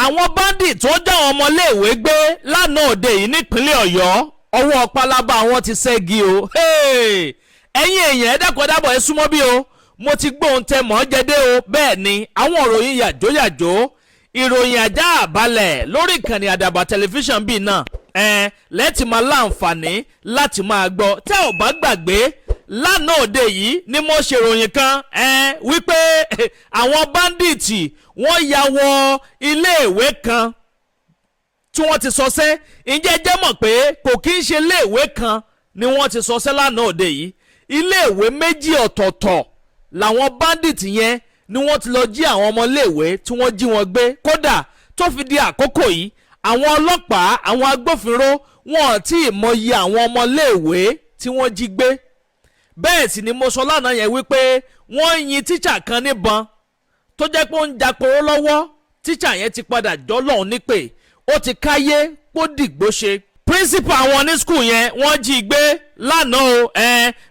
Àwọn bandit tó já àwọn ọmọléèwé gbé lánàá òde yìí nípínlẹ̀ Ọ̀yọ́, ọwọ́ pálábá wọn ti ṣẹ́gi o. Ẹ̀yin èèyàn, ẹ dákun dábọ̀, ẹ súnmọ́ bí o. Mo ti gbóhùn tẹ mọ́ jẹ́dé o. Bẹ́ẹ̀ ni àwọn ìròyìn yàjóyàjó, ìròyìn ajá àbálẹ̀ lórí ìkànnì Àdàbà Tẹlifíṣàn bíi náà ẹ lẹ́tì máa láǹfààní láti máa gbọ́. Tẹ́ ò bá gbàgbé, lánàá òde yìí ni mo ṣèròyìn kan ẹ wípé àwọn bandit wọ́n ya wọ iléèwé kan tí wọ́n ti sọsẹ́. Ǹjẹ́ jẹ́ mọ̀ pé kò kí ń ṣe iléèwé kan ni wọ́n ti sọsẹ́ lánàá òde yìí? Iléèwé méjì ọ̀tọ̀ọ̀tọ̀ làwọn bandit yẹn ni wọ́n ti lọ jí àwọn ọmọléèwé tí wọ́n jí wọn gbé. Kódà tó fi di àkókò yìí, àwọn ọlọ́pàá, àwọn agbófinró, wọn ò tí ì mọyì àwọn ọmọléèwé tí wọ́n jí gbé. Bẹ́ẹ̀ sì ni mo sọ lánàá yẹn wípé wọ́n yin tíṣà kan níbọn tó jẹ́ pé ó ń jàporó lọ́wọ́. Tíṣà yẹn ti padà jọ́lọ́hún nípè, ó ti káyé kó dìgbò ṣe. Principal àwọn ní school yẹn, wọ́n jí gbé lánàá o,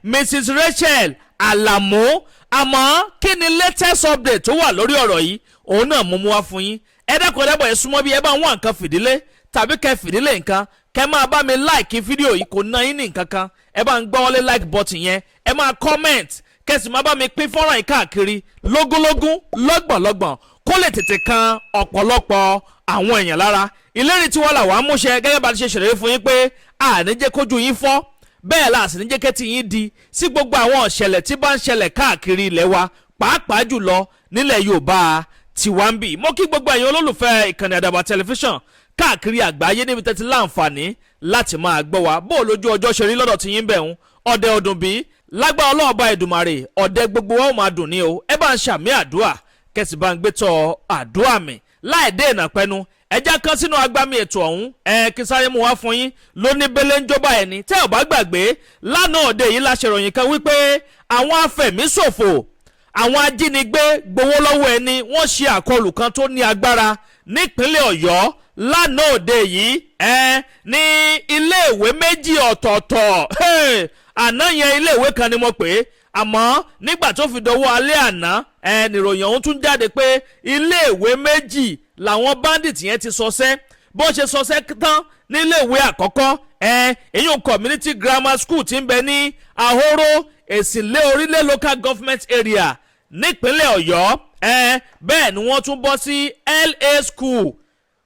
Mrs Rachel Alamu. Àmọ́ kí ni latest update tó wà lórí ọ̀rọ̀ yìí? Òun náà mú wá fún yín. Ẹ dákun, ẹ dábọ̀, ẹ súnmọ́ bí ẹ bá ń wá nǹkan fìdílé tàbí kẹ́ fìdílé nǹkan, kẹ́ máa bá mi like fídíò yìí. Kò ná yín ní nǹkan kan. Ẹ bá ń gbọ́ wọlé like button yẹn, ẹ máa comment, kẹ́ sì máa bá mi pín fọ́nrán yìí káàkiri lógúnlógún, lọ́gbọ̀nlọ́gbọ̀n, kó lè tètè kan ọ̀pọ̀lọpọ̀ àwọn èèyàn lára. Ìlérí tí wọ́n là wá múṣẹ gẹ́gẹ́ bá ti ṣe ṣèlérí fún yín pé àní jẹ́ kójú yín fọ́, bẹ́ẹ̀ la sì ní jẹ́ kẹ́tì yín di sí gbogbo àwọn ìṣẹ̀lẹ̀ tí bá ń ṣẹlẹ̀ káàkiri ilẹ̀ wa, pàápàá jùlọ nílẹ̀ Yorùbá tiwa ń bì. Mo kí gbogbo ẹ̀yin olólùfẹ́ ìkànnì Àdàbà Tẹlifíṣàn káàkiri àgbáyé níbi tẹ́tí láǹfààní láti máa gbọ́ wa. Bó o lójú ọjọ́ ṣe rí lọ́dọ̀ tí yín bẹ̀ ń ọdẹ ọdún bí lágbára Ọlọ́ọ̀bá Èdùmàrè, ọdẹ gbogbo wa ó máa dùn ní o. Ẹ bá ń ṣàmì àdúrà, kẹsì bá ń gbé tọ àdúrà mi. Láì dé ìnà pẹ́nu, ẹjá kan sínú agbami ètò ọ̀hún. Ẹ kí sáré mú wá fún yín lóní bẹ́lẹ́ ń jọba ẹni. Tẹ́ ò bá gbàgbé, lánàá òde yìí la ṣèròyìn kan wípé àwọn afẹ̀míṣòfò, àwọn ajínigbé gbowó lọ́wọ́ ẹni, wọ́n ṣe àkọlù kan tó ní agbára nípínlẹ̀ Ọ̀yọ́ lánàá òde yìí ẹ ní iléèwé méjì ọ̀tọ̀ọ̀tọ̀. Àná yẹn, iléèwé kan ni mo pè é, àmọ́ nígbà tó fi dọwọ́ alẹ́ àná ẹ nìròyìn ọ̀hún tún jáde pé iléèwé méjì làwọn bandit yẹn ti sọsẹ́. Bó ṣe sọsẹ́ tán níléèwé àkọ́kọ́ ẹ, èyí Community Grammar School tí ń bẹ ní Ahoro, Èsìlé Orílẹ̀ Local Government Area nípínlẹ̀ Ọ̀yọ́ ẹ, bẹ́ẹ̀ ni wọ́n tún bọ́ sí LA School.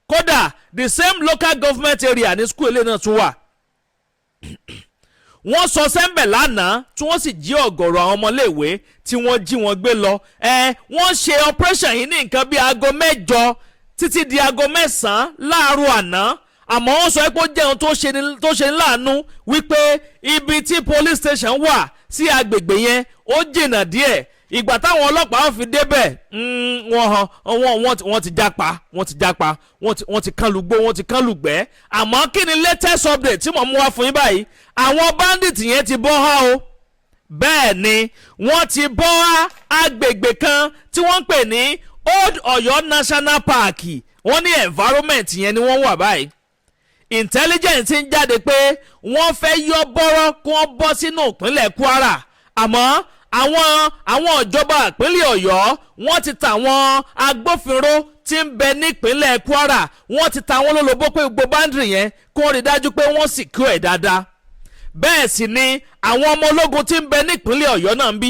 Kódà the same local government area ní school ilé náà tún wà. Wọ́n sọ sẹ́ńbẹ̀ lánàá tí wọ́n sì jí ọ̀gọ̀rọ̀ àwọn ọmọléèwé tí wọ́n jí wọn gbé lọ. Ẹ wọ́n ṣe operation yìí ní nǹkan bíi aago 8 títí di aago 9 láàárọ̀ àná. Àmọ́ wọ́n sọ pé ó jẹ́ ohun tó ṣe láàánú wípé ibi tí police station wà sí agbègbè yẹn, ó jìnnà díẹ̀. Ìgbà táwọn ọlọ́pàá fi débẹ̀, wọ́n hàn wọ́n, wọ́n ti jápa, wọ́n ti jápa, wọ́n ti kán lùgbó, wọ́n ti kán lùgbẹ́. Àmọ́ kí ni latest update tí mo mú wá fún yín báyìí? Àwọn bandit yẹn ti bọ́ há o. Bẹ́ẹ̀ ni wọ́n ti bọ́ há agbègbè kan tí wọ́n ń pè ní Old Ọ̀yọ́ National Park. Wọ́n ní environment yẹn ni wọ́n wà báyìí. Intelligence ti ń jáde pé wọ́n fẹ́ yọ bọ́rọ́ kí wọ́n bọ́ sínú ìpínlẹ̀ Kwara, àmọ́ àwọn ìjọba ìpínlẹ̀ Ọ̀yọ́, wọ́n ti ta àwọn agbófinró tí ń bẹ nípínlẹ̀ Kwara, wọ́n ti ta wọ́n lólobó pé gbogbo boundary yẹn, kó rí dájú pé wọ́n sì kí ẹ̀ dáadáa. Bẹ́ẹ̀ sì ni àwọn ọmọ ológun tí ń bẹ nípínlẹ̀ Ọ̀yọ́ náà ń bí,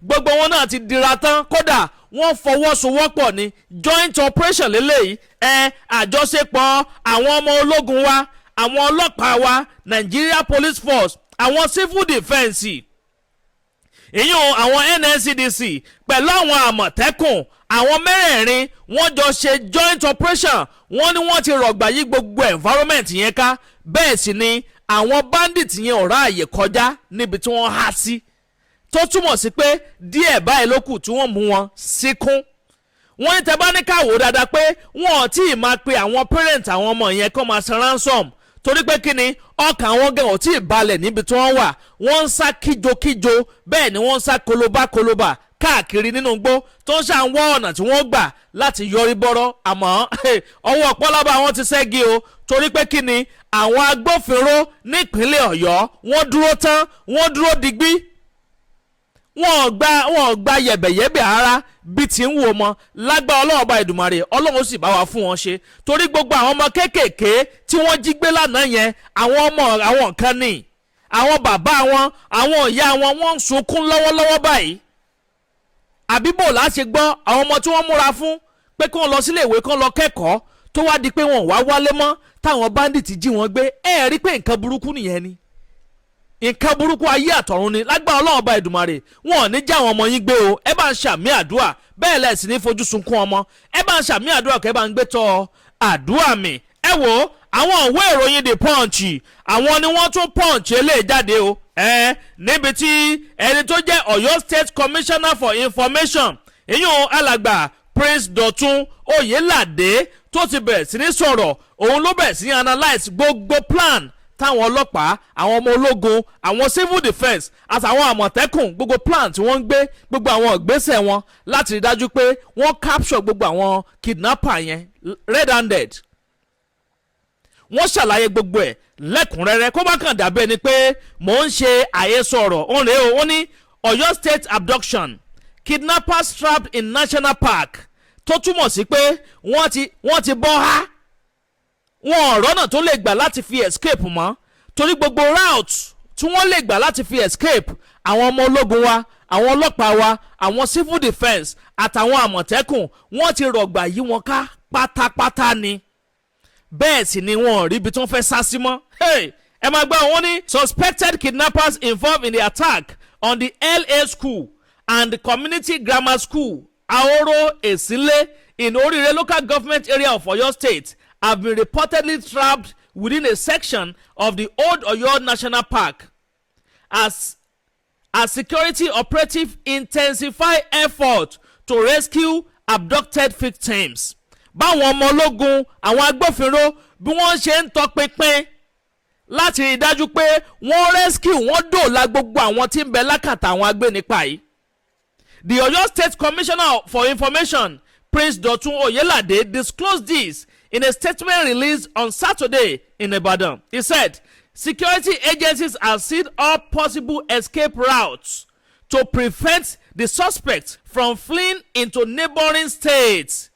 gbogbo wọn náà ti dira tán. Kódà wọ́n fọwọ́sowọ́pọ̀ ní joint operation lélẹ́yìí ẹ, àjọṣepọ̀ àwọn ọmọ ológun wa, àwọn ọlọ́pàá wa, Nigeria Police Force, àwọn civil defence, ìyún àwọn NSCDC, pẹ̀lú àwọn Àmọ̀tẹ́kùn, àwọn mẹ́rẹ̀ẹ̀rin wọ́n jọ ṣe joint operation. Wọ́n ní wọ́n ti rọ̀gbà yí gbogbo environment yẹn ká. Bẹ́ẹ̀ sì ni àwọn bandit yẹn ò ráàyè kọjá níbi tí wọ́n há sí, tó túmọ̀ sí pé díẹ̀ báyìí ló kù tí wọ́n mú wọn síkún. Wọ́n ní tẹ́ bá ní ká wò dáadáa pé wọ́n ò tí ì máa pe àwọn parent àwọn ọmọ yẹn kó máa san ransom, torí pé kí ni, ọkàn àwọn gan ò tí ì balẹ̀ níbi tí wọ́n wà. Wọ́n ń sá kíjokíjo, bẹ́ẹ̀ ni wọ́n ń sá kolobákolobà káàkiri nínú igbó tó ń ṣà ń wọ́ ọ̀nà tí wọ́n gbà láti yọrí bọ́rọ́. Àmọ́ ọwọ́ pọ́lábà wọn ti ṣẹ́gi o, torí pé kí ni, àwọn agbófinró nípínlẹ̀ Ọ̀yọ́, wọ́n dúró tán, wọ́n dúró digbí, wọ́n gba yẹ̀bẹ̀yẹ̀bẹ̀ ara. Bí ti ń wò mọ́ lágbára Ọlọ́run Ọba Ìdùmarè, Ọlọ́run ó sì bá wa fún wọn ṣe, torí gbogbo àwọn ọmọ kéékèèké tí wọ́n jí gbé lánàá yẹn, àwọn ọmọ àwọn kan ní àwọn bàbá wọn, àwọn ìyá wọn, wọ́n ń sunkún lọ́wọ́lọ́wọ́ báyìí. Àbí bò láti gbọ́ àwọn ọmọ tí wọ́n múra fún pé kí wọ́n lọ sílé ìwé, kí wọ́n lọ kẹ́kọ̀ọ́, tó wá di pé wọn ò wá wálé mọ́, táwọn bandit jí wọn gbé? Ẹ rí pé nǹkan burúkú nìyẹn ni, nǹkan burúkú ayé àtọ̀run ni. Lágbára Ọlọ́run Ọba Ìdùmarè, wọn ò ní já àwọn ọmọ yín gbé o. Ẹ bá ń ṣàmì àdúrà bẹ́ẹ̀ lẹ̀ sì ní fojú sunkún ọmọ. Ẹ bá ń ṣàmì àdúrà, kẹ́ ẹ bá ń gbé tọ́ àdúrà mi. Ẹ wò ó, àwọn ìwé ìròyìn The Punch, àwọn ni wọ́n tún Punch eléyìí jáde o. Ẹ níbi tí ẹni tó jẹ́ Ọ̀yọ́ State Commissioner for Information, ìyún alàgbà Prince Dọ̀tun Oyèládé, tó ti bẹ̀rẹ̀ sí ní sọ̀rọ̀. Òun ló bẹ̀rẹ̀ sí ní analyse gbogbo plan táwọn ọlọ́pàá, àwọn ọmọ ológun, àwọn civil defence àtàwọn Àmọ̀tẹ́kùn, gbogbo plan tí wọ́n ń gbé, gbogbo àwọn ìgbésẹ̀ wọn láti rí dájú pé wọ́n capture gbogbo àwọn kidnapper yẹn red handed. Wọ́n ṣàlàyé gbogbo ẹ̀ lẹ́kùnrẹ́rẹ́, kó bá kàn dàbí ẹni pé mò ń ṣe àhesọ ọ̀rọ̀. Òun rèé o. Ó ní Ọ̀yọ́ State abduction: kidnappers trapped in national park, tó túmọ̀ sí pé wọ́n ti bọ́ há, wọn ọ̀rọ̀ náà tó lè gbà láti fi escape mọ́, torí gbogbo route tí wọ́n lè gbà láti fi escape, àwọn ọmọ ológun wa, àwọn ọlọ́pàá wa, àwọn civil defence àtàwọn Àmọ̀tẹ́kùn, wọ́n ti rọ̀gbà yí wọn ká pátápátá ni. Bẹ́ẹ̀ sì ni wọn ò rí ibi tí wọ́n fẹ́ sá sí mọ́. Hey, ẹ máa gbọ́, wọn ní suspected kidnappers involved in the attack on the LA School and the Community Grammar School, Ahoro Esile, in Orire Local Government Area of Oyo State have been reportedly trapped within a section of the Old Oyo National Park as security operatives intensify effort to rescue abducted victims. Báwọn ọmọ ológun, àwọn agbófinró, bí wọ́n ṣe ń tọpinpin láti rí i dájú pé wọ́n rescue, wọ́n dòòlà gbogbo àwọn tí ń bẹ lákàtà àwọn agbénipa yìí. The Oyo State Commissioner for Information, Prince Dotun Oyelade, disclosed this in a statement released on Saturday in Ibadan. He said security agencies have sealed all possible escape routes to prevent the suspects from fleeing into neighboring states.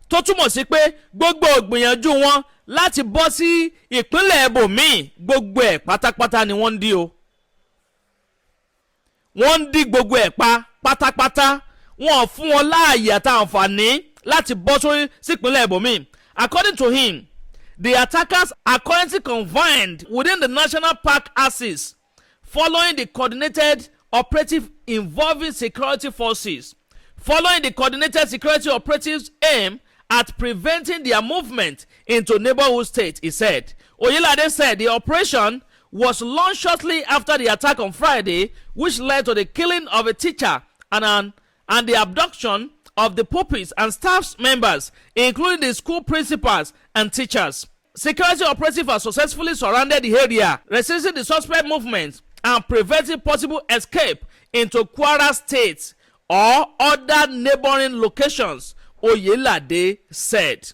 Tó túmọ̀ sí pé gbogbo ìgbìyànjú wọn láti bọ́ sí ìpínlẹ̀ ibòmíì, gbogbo ẹ̀ pátápátá ni wọ́n ń dí o. Wọ́n ń dí gbogbo ẹ̀ pa pátápátá. Wọn ò fún wọn láàyè àtàǹfààní láti bọ́ sórí sípínlẹ̀ ibòmíì. According to him, the attackers are currently confined within the national park axis following the coordinated operative involving security forces, following the coordinated security operatives aim at preventing their movement into neighborhood states, he said. Oyelade said the operation was launched shortly after the attack on Friday, which led to the killing of a teacher and the abduction of the pupils and staff members, including the school principals and teachers. Security operatives have successfully surrounded the area, resisting the suspect movements and preventing possible escape into Kwara State or other neighboring locations, Oyelade said.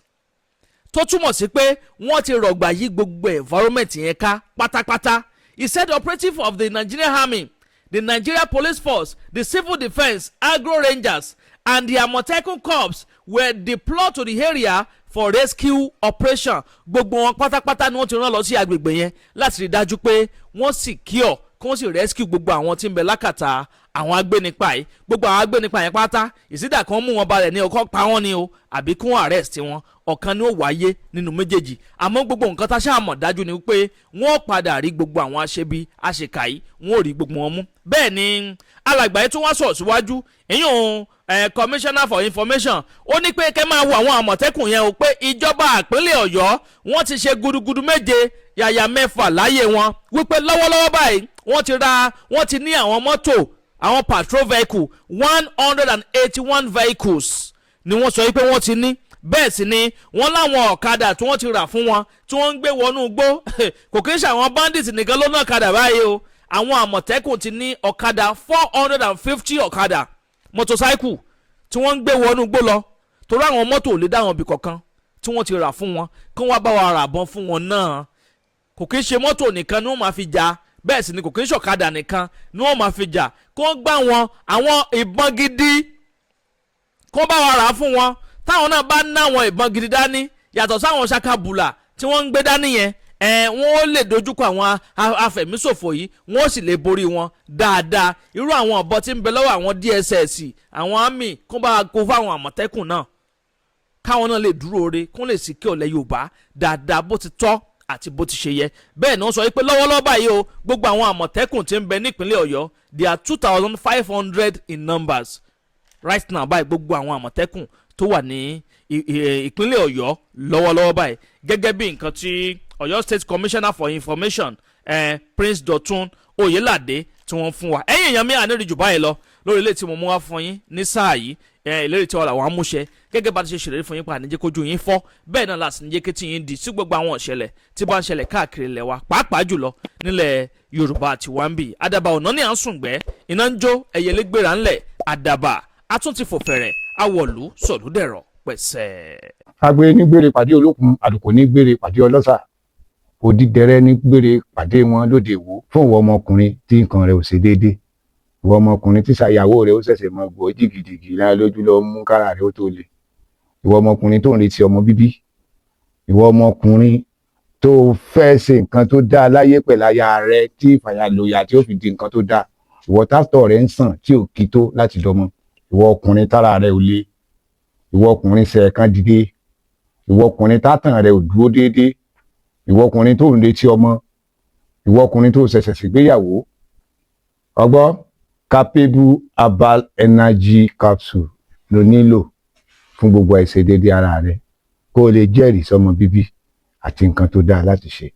Tó túmọ̀ sí pé wọ́n ti rọ̀gbà yí gbogbo environment yẹn ká pátápátá. He said operative of the Nigerian Army, the Nigeria Police Force, the Civil Defence, Agro Rangers and the Amotekun Corps were deployed to the area for rescue operation. Gbogbo wọn pátápátá ni wọ́n ti rán lọ sí agbègbè yẹn láti rí dájú pé wọ́n secure, kí wọ́n sì rescue gbogbo àwọn tí ń bẹ lákàtà àwọn agbénipa yìí. Gbogbo àwọn agbénipa yẹn pátá, ìsídà kan mú wọn balẹ̀ ní ọkọ̀ pa wọ́n ni o, àbí kí wọ́n arrest wọn, ọ̀kan ni ó wáyé nínú méjèèjì. Àmọ́ gbogbo nǹkan tá a ṣáà mọ̀ dájú ni pé wọ́n padà rí gbogbo àwọn aṣebi aṣèkà yìí, wọ́n ò rí gbogbo wọn mú. Bẹ́ẹ̀ ni alàgbà yìí tún wá sọ̀rọ̀ síwájú, ìyún Commissioner for Information. Ó ní pé kẹ́ máa wo àwọn Àmọ̀tẹ́kùn yẹn o, pé ìjọba ìpínlẹ̀ Ọ̀yọ́, wọ́n ti ṣe gudugudu méje yàyà mẹ́fà láyé wọn, wípé lọ́wọ́lọ́wọ́ báyìí, wọ́n ti ra, wọ́n ti ní àwọn mọ́tò, àwọn patrol vehicle, 181 vehicles ni wọ́n sọ wípé wọ́n ti ní. Bẹ́ẹ̀ sì ni wọ́n láwọn ọ̀kadà tí wọ́n ti rà fún wọn, tí wọ́n ń gbé wọnú igbó. Kò kí ń ṣe àwọn bandits nìkan ló ná ọ̀kadà báyìí o. Àwọn Àmọ̀tẹ́kùn ti ní ọ̀kadà, 450 ọ̀kadà, motorcycle, tí wọ́n ń gbé wọnú igbó lọ, torí àwọn mọ́tò ò lè dá àwọn ibì kọ̀ọ̀kan tí wọ́n ti rà fún wọn. Kí wọ́n bá wa rà bọ́n fún wọn náà. Kò kí ń ṣe mọ́tò nìkan ni wọ́n máa fi jà, bẹ́ẹ̀ sì ni kò kí ń ṣọ̀kadà nìkan ni wọ́n máa fi jà. Kí wọ́n gbá wọn àwọn ìbọn gidi. Kó bá wa rà á fún wọn, táwọn náà bá ná àwọn ìbọn gidi dání yàtọ̀ sáwọn ṣakabùlà tí wọ́n ń gbé dání yẹn, ẹ wọ́n ó lè dojúkọ àwọn afẹ̀míṣòfò yìí, wọ́n ó sì lè borí wọn dáadáa. Irú àwọn ọ̀bọ tí ń bẹ lọ́wọ́ àwọn DSS, àwọn army, kó bá kó fáwọn Àmọ̀tẹ́kùn náà, káwọn náà lè dúró re, kó lè sì kí ọ̀lẹ́ Yorùbá dáadáa bó ti tọ́ àti bó ti ṣe yẹ. Bẹ́ẹ̀ ni wọ́n sọ wípé lọ́wọ́lọ́wọ́ báyìí o, gbogbo àwọn Àmọ̀tẹ́kùn tí ń bẹ nípínlẹ̀ Ọ̀yọ́, they are 2,500 in numbers right now báyìí. Gbogbo àwọn Àmọ̀tẹ́kùn tó wà ní ìpínlẹ̀ Ọ̀yọ́ lọ́wọ́lọ́wọ́ báyìí, gẹ́gẹ́ bí nǹkan tí Ọ̀yọ́ State Commissioner for Information, Prince Dọ̀tun Oyèládé, tí wọ́n fún wa. Ẹ̀yin èèyàn mi, àníri jù báyìí lọ lórí ilé tí mo mú wá fún yín ní sáà yìí. Ìlérí tí wọ́n làwọn amúṣẹ gẹ́gẹ́ bá ti ṣe ṣèlérí fún yín pa àníjẹ́ kójú yín fọ́, bẹ́ẹ̀ náà láti níjẹ́ kétí yín di sí gbogbo àwọn ìṣẹ̀lẹ̀ tí bá ń ṣẹlẹ̀ káàkiri ilẹ̀ wa, pàápàá jùlọ nílẹ̀ Yorùbá àti wambi. Àdàbà ọ̀nà ní à ń sùn gbẹ́, iná ń jó, ẹyẹlé gbéra ńlẹ̀, àdàbà atún ti fò fẹ̀rẹ̀, awọ̀lú sọ̀lúdẹ̀rọ̀ pẹ̀sẹ̀. Agbe ní gbére pàdé olókun, àlùkò ní gbére pàdé ọlọ́sà, òdìdẹrẹ́ ní gbére pàdé wọn lóde Ìwó. Fún ìwọ ọmọkùnrin tí nǹkan rẹ̀ ò ṣe déédé, ìwọ ọmọkùnrin tí ṣàyàwó rẹ̀ ó ṣẹ̀ṣẹ̀ mọ gbọ́ jìgìjìgì lára lójú lọ mú kára rẹ̀ ó tó le, ìwọ ọmọkùnrin tó ń retí ọmọ bíbí, ìwọ ọmọkùnrin tó fẹ́ ṣe nǹkan tó dáa láyé pẹ̀lú aya rẹ̀ tí ìfàyàlòyà tí ó fi di nǹkan tó dáa, ìwọ tátọ̀ rẹ̀ ń sàn tí ò kí tó láti dọmọ, ìwọ ọkùnrin tára rẹ̀ ò le, ìwọ ọkùnrin ṣẹ̀ẹ̀kan dìde, ìwọ ọkùnrin tátàn rẹ̀ ò dúró déédéé, ìwọ ọkùnrin tó ń retí ọmọ, ìwọ ọkùnrin tó ṣẹ̀ṣẹ̀ ṣègbéyàwó, ọgbọ́ Capable Herbal Energy Capsule ló nílò fún gbogbo àìṣedéédé ara rẹ, kó o lè jẹ́rìí sọmọ bíbí àti nǹkan tó dáa láti ṣe.